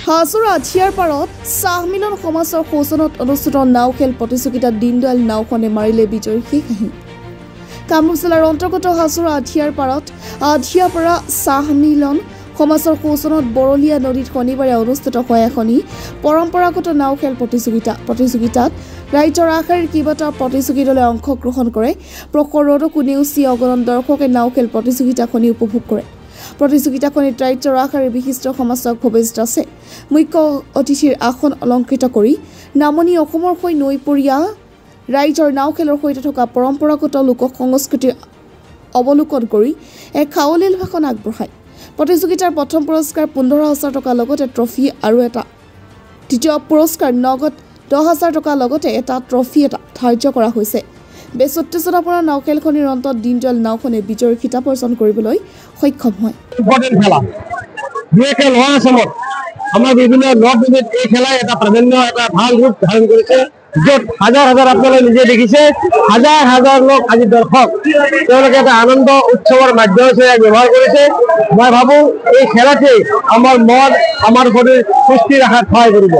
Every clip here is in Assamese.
হাজোৰ আঠিয়াৰ পাৰত চাহ মিলন সমাজৰ সৌজন্যত অনুষ্ঠিত নাও খেল প্ৰতিযোগিতাত দীনদয়াল নাওখনে মাৰিলে বিজয়ীৰ শেষ হাঁহি। কামৰূপ জিলাৰ অন্তৰ্গত হাজোৰ আঠিয়াৰ পাৰত আঠিয়াপাৰা চাহ মিলন সমাজৰ সৌজন্যত বৰলীয়া নদীত শনিবাৰে অনুষ্ঠিত হয় এখনি পৰম্পৰাগত নাও খেল প্ৰতিযোগিতা। প্ৰতিযোগিতাত ৰাজ্যৰ আগশাৰীৰ কেইবাটাও প্ৰতিযোগী দলে অংশগ্ৰহণ কৰে। প্ৰখৰ ৰ'দকো নেওচি অগণন দৰ্শকে নাও খেল প্ৰতিযোগিতাখনি উপভোগ কৰে। প্ৰতিযোগিতাখনিত ৰাজ্যৰ আগশাৰীৰ বিশিষ্ট সমাজসেৱক ভৱেশ দাসে মুখ্য অতিথিৰ আসন অলংকৃত কৰি নামনি অসমৰ হৈ নৈপৰীয়া ৰাইজৰ নাও খেলৰ সৈতে থকা পৰম্পৰাগত লোক সংস্কৃতিৰ অৱলোকন কৰি এক সাৱলীল ভাষণ আগবঢ়ায়। প্ৰতিযোগিতাৰ প্ৰথম পুৰস্কাৰ 15,000 টকাৰ লগতে ট্ৰফি আৰু এটা দ্বিতীয় পুৰস্কাৰ নগদ 10,000 টকাৰ লগতে এটা ট্ৰফি এটা ধাৰ্য কৰা হৈছে। বেছ উত্তেজনাপূৰ্ণ নাও খেলখনিৰ অন্তত দীনদয়াল নাওখনে বিজয়ীৰ খিতাপ অৰ্জন কৰিবলৈ সক্ষম হয়। ইম্পৰ্টেণ্ট খেলা বিশেষকৈ লোৱাৰ আছামত আমাৰ বিভিন্ন নদ নদীত এই খেলাই এটা প্ৰাধান্য, এটা ভাল ৰূপ ধাৰণ কৰিছে, য'ত হাজাৰ হাজাৰ, আপোনালোকে নিজে দেখিছে, হাজাৰ হাজাৰ লোক আজি দৰ্শক, তেওঁলোকে এটা আনন্দ উৎসৱৰ মাধ্যম হিচাপে ইয়াক ব্যৱহাৰ কৰিছে। মই ভাবো এই খেলাটোৱে আমাৰ মন, আমাৰ শৰীৰ সুস্থিৰ ৰখাত সহায় কৰিব।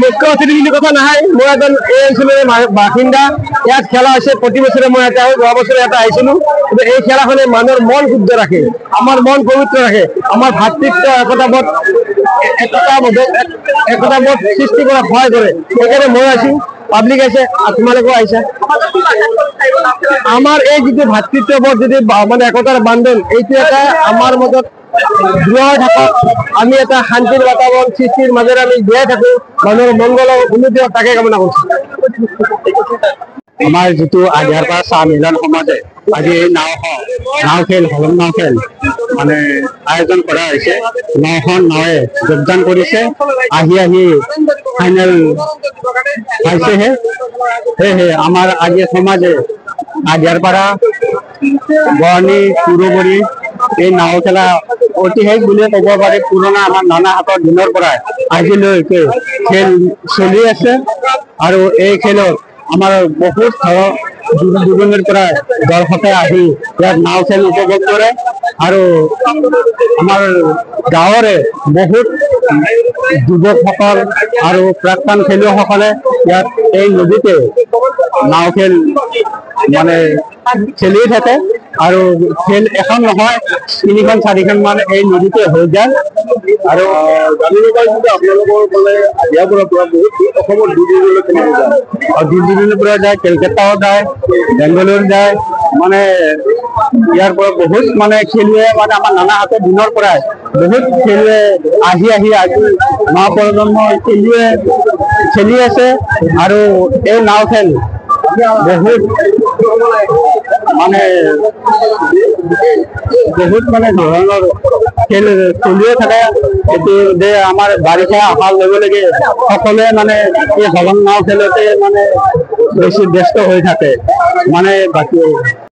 মুখ্য অতিথি বুলি কথা নহয়, মই এজন এই অঞ্চলৰে বাসিন্দা। ইয়াত খেলা হৈছে প্ৰতি বছৰে, মই ইয়াতে আহোঁ, যোৱা বছৰে ইয়াতে আহিছিলো। কিন্তু এই খেলাখনে মানুহৰ মন শুদ্ধ ৰাখে, আমাৰ মন পবিত্ৰ ৰাখে, আমাৰ ভাতৃত্ব একতাবোধ সৃষ্টি কৰাত সহায় কৰে। সেইকাৰণে মই আছো, পাব্লিক আহিছে, তোমালোকেও আহিছা। আমাৰ এই যিটো ভাতৃত্ববোধ, যিটো মানে একতাৰ বান্ধোন, এইটো এটা আমাৰ মাজত দৃঢ় হৈ থাকক। আমি এটা শান্তিৰ বাতাবৰণ সৃষ্টিৰ মাজেৰে আমি জীয়াই থাকো, মানুহৰ মংগল উন্নতি হওক, তাকে কামনা কৰিছো। আমাৰ যিটো আধিয়াৰ পৰা চাহ মিলন সমাজে আজি এই নাও খেল, হলং নাও খেল মানে আয়োজন কৰা হৈছে। 9খন নাৱে যোগদান কৰিছে, আহি আহি ফাইনেল পাইছেহে। সেয়েহে আমাৰ আজি সমাজে আধিয়াৰপাৰা, বৰ্ণি, পুৰবৰী এই নাও খেলা ঐতিহাসিক বুলিয়ে ক'ব পাৰি। পুৰণা আমাৰ নানাহঁতৰ দিনৰ পৰাই আজিলৈকে খেল চলি আছে আৰু এই খেলত আমাৰ বহুত ধৰক দূৰ দূৰণিৰ পৰা দৰ্শকে আহি ইয়াত নাও খেল উপভোগ কৰে আৰু আমাৰ গাঁৱৰে বহুত যুৱকসকল আৰু প্ৰাক্তন খেলুৱৈসকলে ইয়াত এই নদীতে নাও খেল মানে খেলিয়ে থাকে আৰু খেল এখন নহয়, 3খন 4খন মান এই নদীতে হৈ যায়। আৰু জানিব পাৰিছো যে আপোনালোকৰ মানে আধিয়াপাৰাৰ পৰা বহুত অসমৰ দূৰ দূৰণিলৈ খেলিব যায়। আৰু দূৰ দূৰণিৰ পৰা যায়, কেলকাতাও যায়, বেংগালুৰু যায়, মানে ইয়াৰ পৰা বহুত মানে খেলুৱৈ, মানে আমাৰ নানাহঁতৰ দিনৰ পৰাই বহুত খেলুৱৈ আহি আহি আজি নৱ প্ৰজন্মৰ খেলুৱৈ খেলি আছে। আৰু এই নাও খেল বহুত মানে বহুত মানে ধৰণৰ খেল চলিয়ে থাকে। এইটো যে আমাৰ বাৰিষা অহাৰ লগে লগে সকলোৱে মানে এই হলং নাও খেলতে মানে বেছি ব্যস্ত হৈ থাকে, মানে বাকী